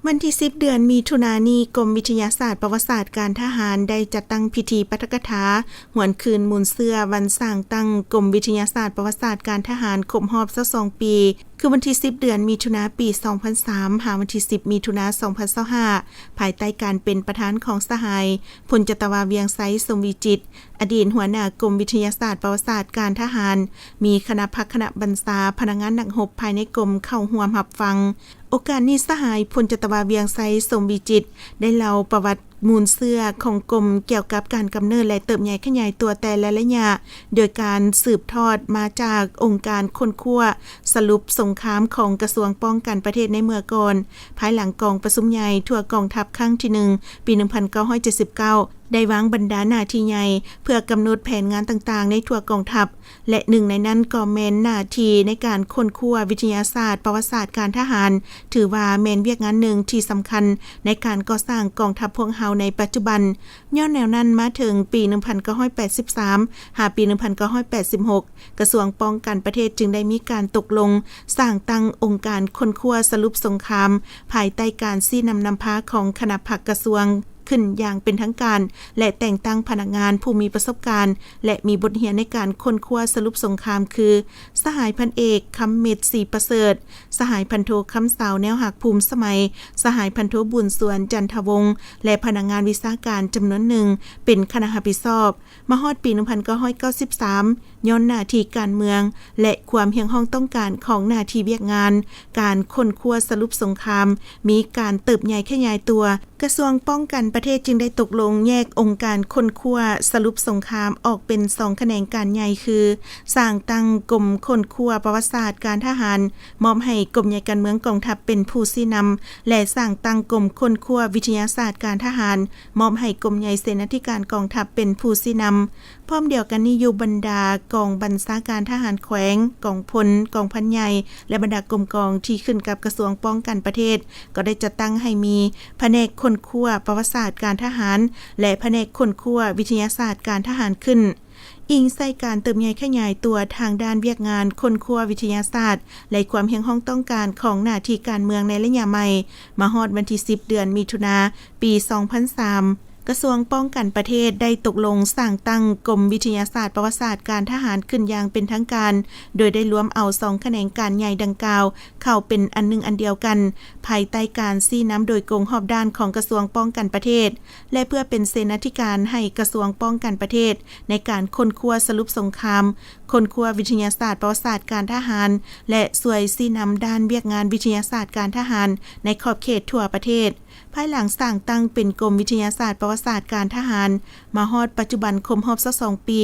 ວັນທີສິບ ເດືອນມິຖຸນານີ້, ກົມວິທະຍາສາດປະຫວັດສາດການທະຫານ ໄດ້ຈັດຕັ້ງພິທີປາຖະກະຖາຫວນຄືນມູນເຊື້ອວັນສ້າງຕັ້ງກົມວິທະຍາສາດປະຫວັດສາດການທະຫານຄົບຮອບຊາວສອງປີ ຄືວັນທີສິບ ເດືອນມິຖຸນາ ປີສອງພັນສາມ ຫາວັນທີສິບ ມິຖຸນາ ສອງພັນຊາວຫ້າ ພາຍໃຕ້ການເປັນປະທານຂອງສະຫາຍ ພົນຈັດຕະວາ ວຽງໄຊ ສົມວິຈິດ ອະດີດຫົວໜ້າກົມວິທະຍາສາດປະຫວັດສາດການທະຫານ, ມີຄະນະພັກຄະນະບັນຊາ, ພະນັກງານນັກຮົບພາຍໃນກົມເຂົ້າຮ່ວມຮັບຟັງ. ໂອກາດນີ້, ສະຫາຍ ພົນຈັດຕະວາ ວຽງໄຊ ສົມວິຈິດ ໄດ້ເລົ່າປະຫວັດມູນເຊື້ອຂອງກົມ ກ່ຽວກັບການກຳເນີດ ແລະ ເຕີບໃຫຍ່ຂະຫຍາຍຕົວແຕ່ລະໄລຍະ, ໂດຍການສືບທອດມາຈາກອົງການຄົ້ນຄວ້າສະຫຼຸບສົງຄາມຂອງກະຊວງປ້ອງກັນປະເທດໃນເມື່ອກ່ອນ, ພາຍຫຼັງກອງປະຊຸມໃຫຍ່ທົ່ວກອງທັບຄັ້ງທີໜຶ່ງ ປີໜຶ່ງພັນເກົ້າຮ້ອຍເຈັດສິບເກົ້າ ໄດ້ວາງບັນດາໜ້າທີ່ໃຫຍ່ເພື່ອກຳນົດແຜນງານຕ່າງໆໃນທົ່ວກອງທັບ ແລະ ໜຶ່ງໃນນັ້ນກໍແມ່ນໜ້າທີ່ໃນການຄົ້ນຄວ້າວິທະຍາສາດປະຫວັດສາດການທະຫານ, ຖືວ່າແມ່ນວຽກງານໜຶ່ງທີ່ສຳຄັນໃນການກໍ່ສ້າງກອງທັບພວກເຮົາໃນປັດຈຸບັນ. ຍ້ອນແນວນັ້ນ, ມາເຖິງປີໜຶ່ງພັນເກົ້າຮ້ອຍແປດສິບສາມ ຫາປີໜຶ່ງພັນເກົ້າຮ້ອຍແປດສິບຫົກ ກະຊວງປ້ອງກັນປະເທດຈຶ່ງໄດ້ມີການຕົກລົງສ້າງຕັ້ງອົງການຄົ້ນຄວ້າສະຫຼຸບສົງຄາມ ພາຍໃຕ້ການຊີ້ນຳນຳພາຂອງຄະນະພັກກະຊວງ ຂຶ້ນຢ່າງເປັນທາງການ ແລະ ແຕ່ງຕັ້ງພະນັກງານຜູ້ມີປະສົບການ ແລະ ມີບົດຮຽນໃນການຄົ້ນຄວ້າສະຫຼຸບສົງຄາມ ຄື ສະຫາຍພັນເອກ ຄຳເມັດ ສີປະເສີດ, ສະຫາຍພັນໂທ ຄຳສາວ ແນວຮັກ ພູມສະໄໝ, ສະຫາຍພັນໂທ ບຸນສວນ ຈັນທະວົງ ແລະ ພະນັກງານວິຊາການຈຳນວນໜຶ່ງ ເປັນຄະນະຮັບຜິດຊອບ. ມາຮອດປີໜຶ່ງພັນເກົ້າຮ້ອຍເກົ້າສິບສາມ ຍ້ອນໜ້າທີ່ການເມືອງ ແລະ ຄວາມຮຽກຮ້ອງຕ້ອງການຂອງໜ້າທີ່ວຽກງານການຄົ້ນຄວ້າສະຫຼຸບສົງຄາມ ມີການເຕີບໃຫຍ່ຂະຫຍາຍຕົວ, ກະຊວງປ້ອງກັນປະເທດຈຶ່ງໄດ້ຕົກລົງແຍກອົງການຄົ້ນຄວ້າສະຫຼຸບສົງຄາມອອກເປັນສອງຂະແໜງການໃຫຍ່ ຄື ສ້າງຕັ້ງກົມຄົ້ນຄວ້າປະຫວັດສາດການທະຫານ ມອບໃຫ້ກົມໃຫຍ່ການເມືອງກອງທັບເປັນຜູ້ຊີ້ນຳ ແລະ ສ້າງຕັ້ງກົມຄົ້ນຄວ້າວິທະຍາສາດການທະຫານ ມອບໃຫ້ກົມໃຫຍ່ເສນາທິການກອງທັບເປັນຜູ້ຊີ້ນຳ. ພ້ອມດຽວກັນນີ້, ຢູ່ບັນດາກອງບັນຊາການທະຫານແຂວງ, ກອງພົນ, ກອງພັນໃຫຍ່ ແລະ ບັນດາກົມກອງທີ່ຂຶ້ນກັບກະຊວງປ້ອງກັນປະເທດ ກໍໄດ້ຈັດຕັ້ງໃຫ້ມີພະແນກຄົ້ນຄວ້າປະຫວັດສາດການທະຫານ ແລະ ພະແນກຄົ້ນຄວ້າວິທະຍາສາດການທະຫານຂຶ້ນ. ອີງໃສ່ການເຕີບໃຫຍ່ຂະຫຍາຍຕົວທາງດ້ານວຽກງານຄົ້ນຄວ້າວິທະຍາສາດ ແລະ ຄວາມຮຽກຮ້ອງຕ້ອງການຂອງໜ້າທີ່ການເມືອງໃນໄລຍະໃໝ່, ມາຮອດວັນທີສິບ ເດືອນມິຖຸນາ ປີສອງພັນສາມ ກະຊວງປ້ອງກັນປະເທດໄດ້ຕົກລົງສ້າງຕັ້ງກົມວິທະຍາສາດປະຫວັດສາດການທະຫານຂຶ້ນຢ່າງເປັນທາງການ, ໂດຍໄດ້ລວມເອົາສອງຂະແໜງການໃຫຍ່ດັ່ງກ່າວເຂົ້າເປັນອັນໜຶ່ງອັນດຽວກັນ, ພາຍໃຕ້ການຊີ້ນຳໂດຍກົງຮອບດ້ານຂອງກະຊວງປ້ອງກັນປະເທດ ແລະ ເພື່ອເປັນເສນາທິການໃຫ້ກະຊວງປ້ອງກັນປະເທດ ໃນການຄົ້ນຄວ້າສະຫຼຸບສົງຄາມ, ຄົ້ນຄວ້າວິທະຍາສາດປະຫວັດສາດການທະຫານ ແລະ ຊ່ວຍຊີ້ນຳດ້ານວຽກງານວິທະຍາສາດການທະຫານໃນຂອບເຂດທົ່ວປະເທດ. ພາຍຫຼັງສ້າງຕັ້ງເປັນກົມວິທະຍາສາດປະຫວັດສາດການທະຫານ ມາຮອດປັດຈຸບັນຄົບຮອບຊາວສອງປີ.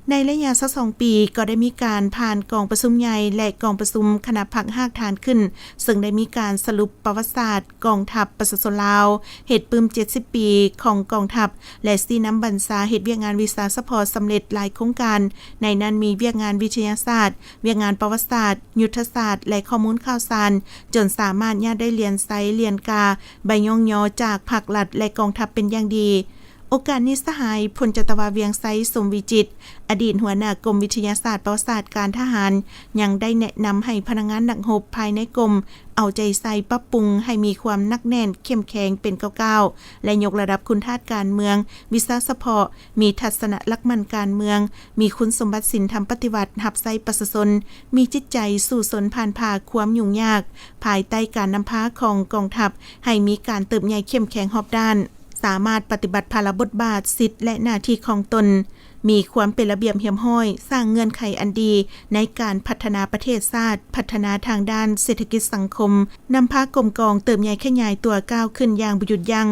ໃນໄລຍະຊາວສອງປີ ກໍໄດ້ມີການຜ່ານກອງປະຊຸມໃຫຍ່ ແລະ ກອງປະຊຸມຄະນະພັກຮາກຖານຂຶ້ນ, ເຊິ່ງໄດ້ມີການສະຫຼຸບປະຫວັດສາດກອງທັບປະຊາຊົນລາວ, ເຮັດປຶ້ມເຈັດສິບປີຂອງກອງທັບ ແລະ ຊີ້ນຳບັນຊາເຮັດວຽກງານວິຊາສະເພາະສຳເລັດຫຼາຍໂຄງການ, ໃນນັ້ນມີວຽກງານວິທະຍາສາດ, ວຽກງານປະຫວັດສາດ, ຍຸດທະສາດ ແລະ ຂໍ້ມູນຂ່າວສານ, ຈົນສາມາດຍາດໄດ້ຫຼຽນໄຊ, ຫຼຽນກາ, ໃບຍ້ອງຍໍຈາກພັກລັດ ແລະ ກອງທັບເປັນຢ່າງດີ. ໂອກາດນີ້, ສະຫາຍ ພົນຈັດຕະວາ ວຽງໄຊ ສົມວິຈິດ, ອະດີດຫົວໜ້າກົມວິທະຍາສາດປະຫວັດສາດການທະຫານ, ຍັງໄດ້ແນະນຳໃຫ້ພະນັກງານນັກຮົບພາຍໃນກົມເອົາໃຈໃສ່ປັບປຸງໃຫ້ມີຄວາມໜັກແໜ້ນເຂັ້ມແຂງເປັນກ້າວໆ ແລະ ຍົກລະດັບຄຸນທາດການເມືອງ, ວິຊາສະເພາະ, ມີທັດສະນະຫຼັກໝັ້ນການເມືອງ, ມີຄຸນສົມບັດສິນທຳປະຕິວັດ, ຮັບໃຊ້ປະຊາຊົນ, ມີຈິດໃຈສູ້ຊົນຜ່ານຜ່າຄວາມຫຍຸ້ງຍາກ, ພາຍໃຕ້ການນຳພາຂອງກອງທັບ, ໃຫ້ມີການເຕີບໃຫຍ່ເຂັ້ມແຂງຮອບດ້ານ, ສາມາດປະຕິບັດພາລະບົດບາດ, ສິດ ແລະ ໜ້າທີ່ຂອງຕົນ, ມີຄວາມເປັນລະບຽບຮຽບຮ້ອຍ, ສ້າງເງື່ອນໄຂອັນດີໃນການພັດທະນາປະເທດຊາດ, ພັດທະນາທາງດ້ານເສດຖະກິດສັງຄົມ, ນຳພາກົມກອງເຕີບໃຫຍ່ຂະຫຍາຍຕົວກ້າວຂຶ້ນຢ່າງບໍ່ຢຸດຢັ້ງ.